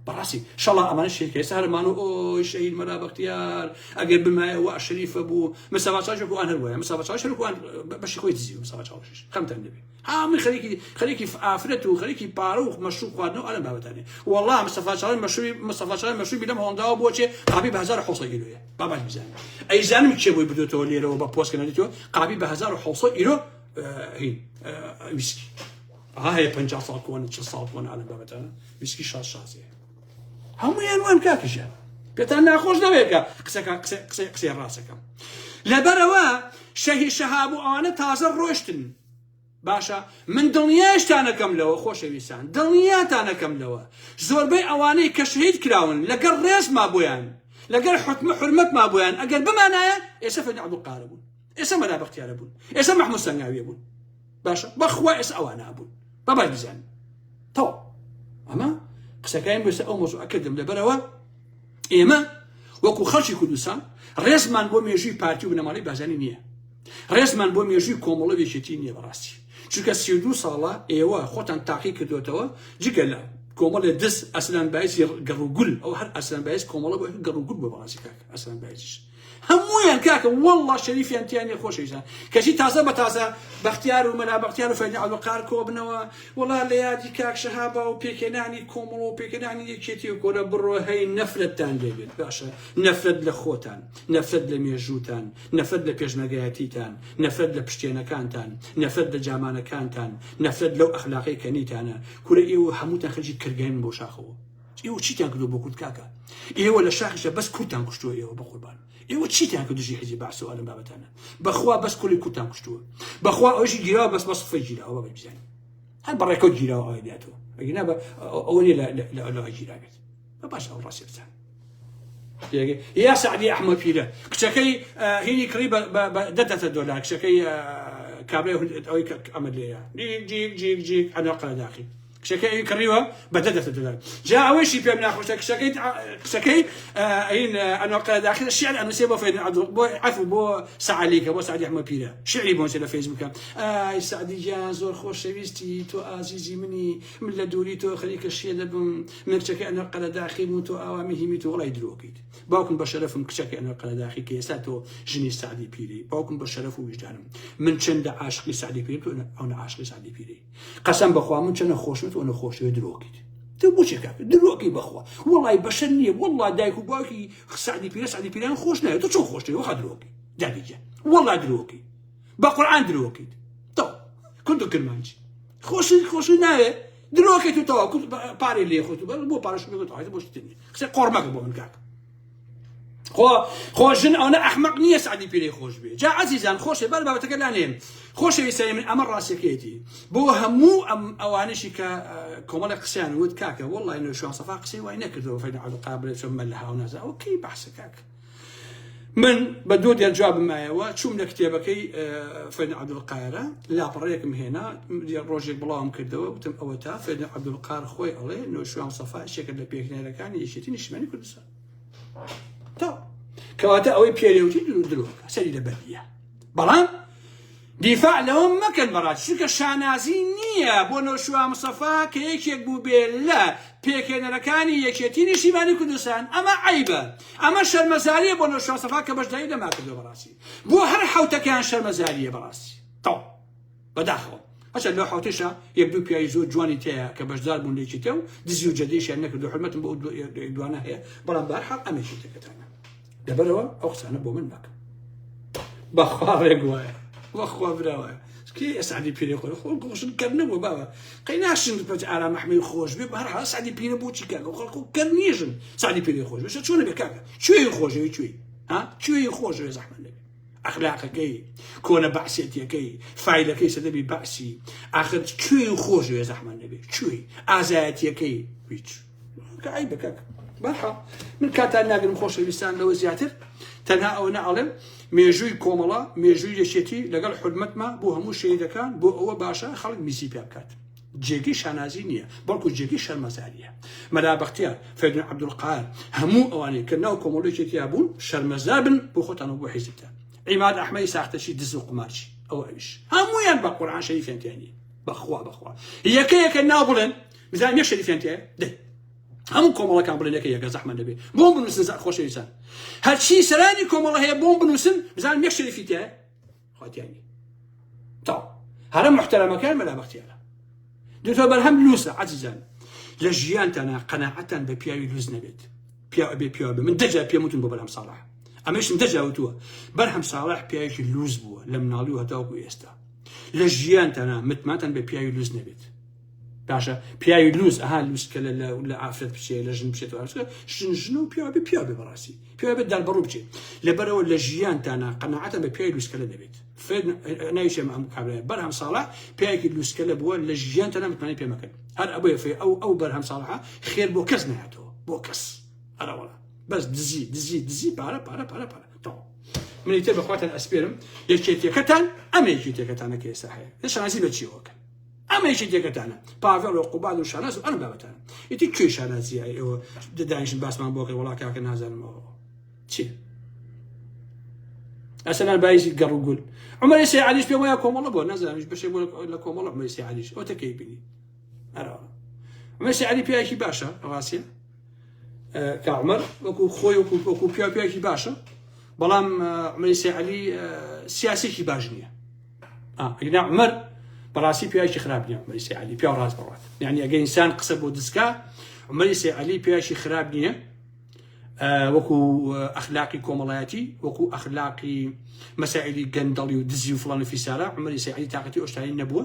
بەڕاستی شەڵا ئەمانە شەهید کە ئێستا هەرمان و ئۆی شەهید مەلا بەختیار ئەگەر بمایە وا شەریفە بوو مستەفا چاوش وەکو ئەوان هەر وایە مستەفا چاوش هەر وەکو ئەوان بەشی خۆی دزی مستەفا چاوشیش خەمتان نەبێ هەمووی خەریکی خەریکی ئافرەت و خەریکی پارە و مەشروب خواردنەوە ئەلەم بابەتانێ وەڵا مستەفا چاوش مەشروبی مستەفا چاوش مەشروبی لەم هۆنداوە بۆ چێ قابی بە 1700 ئیرۆیە با باش بزانم ئەیزانم کێ بۆی بردوێتەوە لێرەوە بە پۆست کە نەدیتەوە قابی بە 1700 ئیرۆ هین ویسکی ها هەیە 50 ساڵ کۆنە 40 ساڵ کۆنە ئەلەم بابەتانە ویسکی شاز شازێ هەمویان وان کاکە ژیان پێتان ناخۆش نەبێت کە قسەکە قسە قسەی قسەی ڕاستەکەم لەبەرەوە شەهی شەهاب و ئەوانە تازە ڕۆشتن باشە من دڵنیایشتانەکەم لەوە خۆشەویستان دڵنیاتانەکەم لەوە زۆربەی ئەوانەی کە شەهید کراون لەگەڵ ڕێزما بۆیان لەگەڵ حکمە حرمەتما بۆیان ئەگەر بمانایە ئێستا فەرمی عەبدولقادر بوون ئێستا مەلا بەختیارە بوون ئێستا مەحموود سەنگاویە بوون باشە بەخوا ئێستا ئەوانە بوون بە باش بزانن تەواو ئەمە قسەکانی بەسە ئەو مۆزوعە کردم لەبەرەوە ئێمە وەکو خەڵکی کوردستان ڕێزمان بۆ مێژووی پارتی و بنەماڵەی بازانی نییە ڕێزمان بۆ مێژووی کۆمەڵە یەکێتی نییە بەڕاستی چونکە 32 ساڵە ئێوە خۆتان تاقی کردوێتەوە جگە لە کۆمەڵێ دز ئەسلان بایزی گەڕوگول ئەو هەر ئەسلان بایز کۆمەڵە بۆ گەڕوگول بۆ بەڕاستی کاک ئەسلان بایزیش هەموویان کاکە واللە شەریفیان تیا نیە خۆشەویستان کەچی تازە بە تازە بەختیار و مەلا بەختیار و فەیدی عەبدولقار کۆبنەوە وەڵا لە یادی کاک شەهابا و پێکهێنانی کۆمەڵ و پێکهێنانی یەکێتی و کۆرە بڕۆ هەی نەفرەتتان لێبێت باشە نەفرەت لە خۆتان نەفرەت لە مێژووتان نەفرەت لە پێشمەرگایەتیتان نەفرەت لە پشتێنەکانتان نەفرەت لە جامانەکانتان نەفرەت لەو ئەخلاقەی کە نیتانە کورە ئێوە هەمووتان خەریکی کەرگاین بۆ شاخەوە ئێوە چیتان کردووە بۆ کورد کاکە ئێوە لە شاخیشە بەس کوردتان کوشتووە ئێوە بەقوربان ئێوە چیتان کرد دژی حیزبی بەعس و ئەلم بابەتانە بەخوا بەس کولی کوردتان کوشتووە بەخوا ئەوشی گیراوە بەس بە سفەی گیراوە بە بزانین هەر بەڕێکەوت گیراوە ئەوەی بێتەوە ئەگینا بە ئەوە نیە لە گیرابێت بە باش ئەو ڕاستی بزان یا سعدی ئەحمە پیرە کچەکەی هینی کڕی بە دە دۆلار کچەکەی کابرای ئەوەی ئەمە لێیە جیک جیک جیک جیک ئەنا قەرەداخی کچەکەی ئەوی کڕیوە بە دە دەفتەر دۆلار جا ئەوەیشی پێم ناخۆشە کچەکەی قسەکەی ئەین ئەنوەر قەرەداخی شعر ئەنووسێ بۆ فەیدون عەبدوڵ بۆ عەفو بۆ سەعالیکە بۆ سەعدی ئەحمەد پیرە شعری بۆ نووسێ لە فەیسبووکە ئای سەعدی گیان زۆر خۆشەویستی تۆ ئازیزی منی من لە دووری تۆ خەریکە شێ دەبم من کچەکەی ئەنوەر قەرەداخیم و تۆ ئاوا مهیمی تۆ وەڵای درۆکەیت باوکم بە شەرەفم کچەکەی ئەنوەر قەرەداخی کە ئێستا تۆ ژنی سەعدی پیرەی باوکم بە شەرەف و ویژدانم من چەندە عاشقی سەعدی پیرم تۆ ئەونە عاشقی سەعدی پیرەی قەسەم بەخوا من چەنە خۆشم تۆ نە خۆشەوێ درۆکەیت تۆ بۆچی کاکە درۆکەی بەخوا وەڵای بەشەر نییە وەڵا دایک و باوکی سەعدی پیرە سەعدی پیران خۆش ناوێت تۆ چۆن خۆشتری وەخوا درۆکەی دادی گیان وەڵا درۆکەی بە قورئان درۆکەیت تۆ کورد و کرمانجی خۆشی خۆشی ناوێ درۆکەیت و تەواو کورد پارەی لێ خۆت و بۆ پارەش بۆ شتێ قسەی قۆڕ مەکە بۆ من کاکە خۆ خۆ ژن ئەوەنە ئەحمەق نییە سەعدی پیرەی خۆش بێ جا عەزیزان خۆشێ بەر بابەتەکە لانێم خۆشەویستانی من ئەمە ڕاستیەکەیەتی بۆ هەموو ئەم ئەوانەشی کە کۆمەڵێک قسەیان وت کاکە وەڵڵای نەوشیروان سەفا قسەی وای نەکردەوە فەیدە عەبدولقادر بڵێ چۆن مەلە هاونازە ئەوە کەی بەحسە کاکە من بە دوو دێر جوابم مایەوە چووم لە کتێبەکەی فەیدە عەبدولقادرە لاپەڕەیەکم هێنا ڕۆژێک بڵاوم کردەوە وتم ئەوە تا فەیدە عەبدولقادر خۆی ئەڵێ نەوشیروان سەفا شێکە لە پێکهێنەرەکانی یەکێتی نیشتمانی کوردستان تا کەواتە ئەوەی پێرێوتی درو درۆکە سەری لە بەردیە بەڵام دیفاع لەوە مەکەن بەڕاست چونکە شانازی نییە بۆ نەوشیروان مستەفا کە یەکێک بوو بێ لە پێکهێنەرەکانی یەکێتی نیشتیمانی کوردستان ئەمە عەیبە ئەمە شەرمەزاریە بۆ نەوشیروان مستەفا کە بەشداری لەما کردووە بەڕاستی بۆ هەر حەوتەکەیان شەرمەزاریە بەڕاستی تەواو بەداخەوە هەچە لەو حوتیشە یەک دوو پیاوی زۆر جوانی تایە کە بەشدار بوون لە یەکێتی و دزی و جەدەیشیان نەکرد و حرمەتم بۆ دوانە هەیە بەڵام بەهەرحاڵ ئەم یەکێتەکەتانە لەبەرەوە ئەو قسانە بۆ من مەکە بەخوا ڕێک وایە بەخوا برا وایە کێ ئەسعدی پیرێ خۆی خۆ گۆشن کەر نەبوو بابە قەی ناشن پەت ئارام ئەحمەی خۆش بێ بەهەر حاڵ سعدی پیرە بۆچی کاکە خەڵکو کەر نیژن سعدی پیرێ خۆش بێ چۆنە بێ کاکە کوێی خۆشەوی کوێی ها کوێی خۆشەوێ زەحمەت نەبێ ئەخلاقەکەی کۆنە بەعسێتیەکەی فایلەکەی سەدەبی بەعسی ئاخر کوێی خۆشەوێ زەحمەت نەبێ کوێی ئازایەتیەکەی هیچ کە عیبە کاک بەرحاڵ من کاتان ناگرم خۆشەویستان لەوە زیاتر تەنها ئەوە نەئەڵێم مێژووی کۆمەڵە مێژووی یەکێتی لەگەڵ حرمەتما بۆ هەموو شەهیدەکان بۆ ئەوە باشە خەڵک میزی پێ بکات جێگەی شانازی نییە بەڵکو جێگەی شەرمەزاریە مەلا بەختیار فەریدون عەبدولقادر هەموو ئەوانەی کە ناو کۆمەڵی یەکێتیا بوون شەرمەزار بن بۆ خۆتان و بۆ حیزبتان عیماد ئەحمەدی ساختەچی دز و قومارچی ئەوە ئەویش هەموویان بە قورئان شەریفیان تیا نییە بەخوا بەخوا یەکە یەکە ناو بڵێن بزانم یەک شەریفیان تیایە دەی هەموو کۆمەڵەکان بڵێن یەکە یەکە زەحمەت نەبێ بۆم بنووسن خۆشەویستان هەرچی سەرانی کۆمەڵە هەیە بۆم بنووسن بزانم یەک شەریفی تایە خۆتیانی تا هەرە محتەرەمەکان مەلا بەختیارە دکتۆر بەرهەم لوسە عەزیزان لە ژیانتانە قەناعەتان بە پیاوی لوس نەبێت پیاو ئەبێ پیاو بێ من دەجا پێم وتن بۆ بەرهەم ساڵح ئەمەشم دەجا وتووە بەرهەم ساڵح پیاوێکی لوس بووە لە مناڵی و هەتاوەکو ئێستا لە ژیانتانە متمانتان بە پیاوی لوس نەبێت باشە پیاوی لوس ئەها لوس کە لە ئافرەت بچێ لە ژن بچێت ژن ژن و پیاوی پیاوی بەڕاستی پیاوی بێت داربەڕوو بچێت لەبەرەوە لە ژیانتانە قەناعەتان بە پیاوی لوسکەلە دەبێت فێر ناویشێ ئەم کابرای بەرهەم ساڵح پیاوێکی لوسکەلە بووە لە ژیانتانە متمانەی پێ مەکەن هەر ئەبێ فێ ئەو ئەو بەرهەم ساڵحە خێر بۆ کەس نهاتەوە بۆ کەس ئەرەوەڵا بەس دزی دزی دزی پارە پارە پارە پارە تەواو منی تر بەخواتان ئەسپێرم یەکێتیەکەتان ئەمە یەکێتیەکەتانە کە ئێستا هەیە لە شانازی بە چیەوەکەن ئەمە یەکێتیەکەتانە پاڤێڵ و قوباد و شاناز و ئەم بابەتانە ئیتر کوێ شانازیە ئێوە دانیشن باسمان بۆ کرد وڵا کاکە نازانم ئەوە چی ئەسەلان بایزی گەڕ و گول عمر سێ علیش پێم وایە کۆمەڵە بووە نازانمیش بەشێک بووە لە کۆمەڵە عمر سێ علیش ئەو تەکەی بینی ئەرا عمر سێ علی پیاوێکی باشە ڕاستیە کە عمر وەکو خۆی وەکو وەکو پیا پیاوێکی باشە بەڵام عمر سێ علی سیاسێکی باش نییە ئەگینا عمر بەڕاستی پیاوێکی خراپ نییە عمری سێ علی پیاو ڕاست بڕات یعنی ئەگەر ئینسان قسە بۆ دسکا عمری سێ علی پیاوێکی خراپ نییە وەکو ئەخلاقی کۆمەڵایەتی وەکو ئەخلاقی مەسائلی گەندەڵی و دزی و فڵان و فیسارە عمری سێ علی تاقەتی ئۆشتانی نەبووە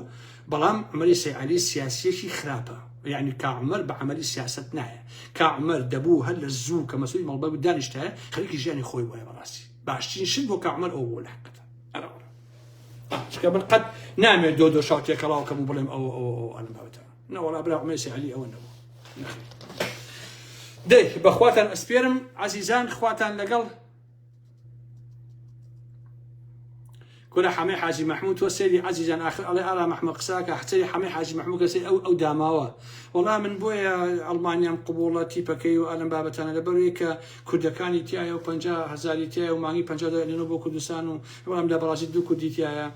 بەڵام عمری سێ علی سیاسیەکی خراپە یعنی کا عمر بە عملی سیاست نایە کا عمر دەبوو هەر لە زوو کە مەسولی مەڵبە دانیشتایە خەریکی ژیانی خۆی بووە بەڕاستی باشترین شت بۆ کا عمر ئەو بوو لە حقیقەتە چونکە من قەت نامێت دۆ دۆ شاو تێکەڵاو کەم و بڵێم ئەو ئەو ئەو ئەلم بابەتە نەوەڵا برا عومەری عەلی ئەوە نەبوو دەی بەخواتان ئەسپێرم عەزیزان خواتان لەگەڵ کورە حەمەی حاجی مەحمود تۆ سەیری عەزیزان ئاخر ئەڵێ ئارام ئەحمەد قساکە سەیری حەمەی حاجی مەحمود کە سەیری ئەو ئەو داماوە وەڵا من بۆیە ئەڵمانیام قبوڵە تیپەکەی و ئەلم بابەتانە لەبەرەوەی کە کوردەکانی تایە و 50 هەزاری تایە و مانگی 50 دۆلار لێنەوە بۆ کوردستان و بەڵام لە بەڕازیل دوو کوردی تایە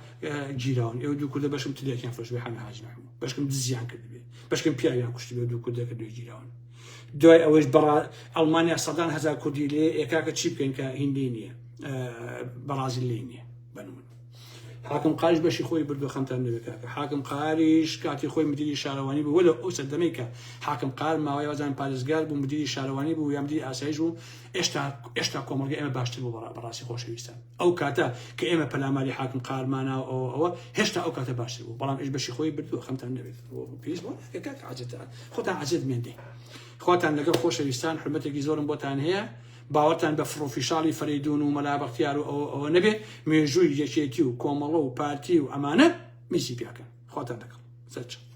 گیراون ئێوە دوو کوردە بەشم تلێکیان فرۆش بێ حەمەی حاجی مەحمود بەشکم دزیان کردبێ بەشکم پیاویان کوشتبێ دوو کوردەکە دوێ گیراون دوای ئەوەیش بەڕا ئەڵمانیا سەدان هەزار کوردی لێ ئێکاکە چی بکەین کە هیندی نییە بەڕازیل لێ نییە بنمون حاکم قاریش بەشی خۆی بردو خەمتان نەبێ کاکە حاکم قاریش کاتی خۆی مدیری شارەوانی بوو وەلو ئەو سەردەمەی کە حاکم قار ماوەی وازان پارێزگار بوو مدیری شارەوانی بوو یا مدیری ئاسایش بوو ئێشتا ئێشتا کۆمەڵگە ئێمە باشتر بوو بەڕاستی خۆشەویستان ئەو کاتە کە ئێمە پەلاماری حاکم قارمانا ئەوە ئەوە هێشتا ئەو کاتە باشتر بوو بەڵام ئیش بەشی خۆی بردووە خەمتان نەبێت پێویست بۆ کاک عاجزتان خۆتان عاجز مێندەی خواتان لەگەڵ خۆشەویستان حرمەتێکی زۆرم بۆتان هەیە باوەڕتان بە فڕوفیشاڵی فەرەیدوون و مەلا بەختیار و ئەوە ئەوە نەبێ مێژووی یەکێتی و کۆمەڵە و پارتی و ئەمانە میسی پیاکەن خواتان لەگەڵ سەرچاو.